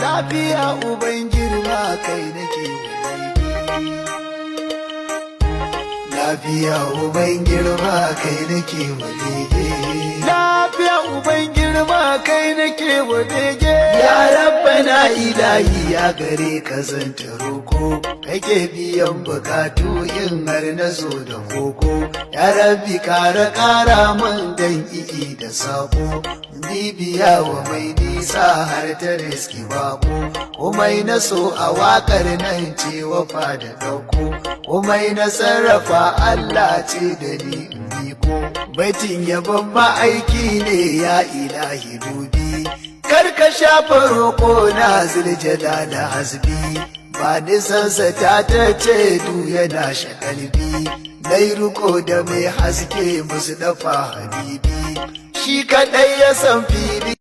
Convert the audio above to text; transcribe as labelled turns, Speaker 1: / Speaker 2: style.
Speaker 1: Lafiya uban girma, kai nake wadege. Lafiya uban girma, kai nake wadege. Lafiya uban girma, kai nake wadege. Ya Rabbana Ilahi, ya gare ka zanta roko, kake biyan bukatu in har na zo da koko. Ya Rabbi, kara kara min dan i'i da sako, bibiya wa mai nisa har ta riski bako. Komai na so a wakar nan ce wafa da dauko, komai na sarrafa Allah ce da ni in biko. Baitin yabon ma'aiki ne, ya Ilahi dubi, kar ka shafa roƙo na, ziljada da hasbi. Ba nisansa ta ta ce du yana shakalbi, nai riko da mai haske musu dafa habibi, shi kaɗai ya san fili.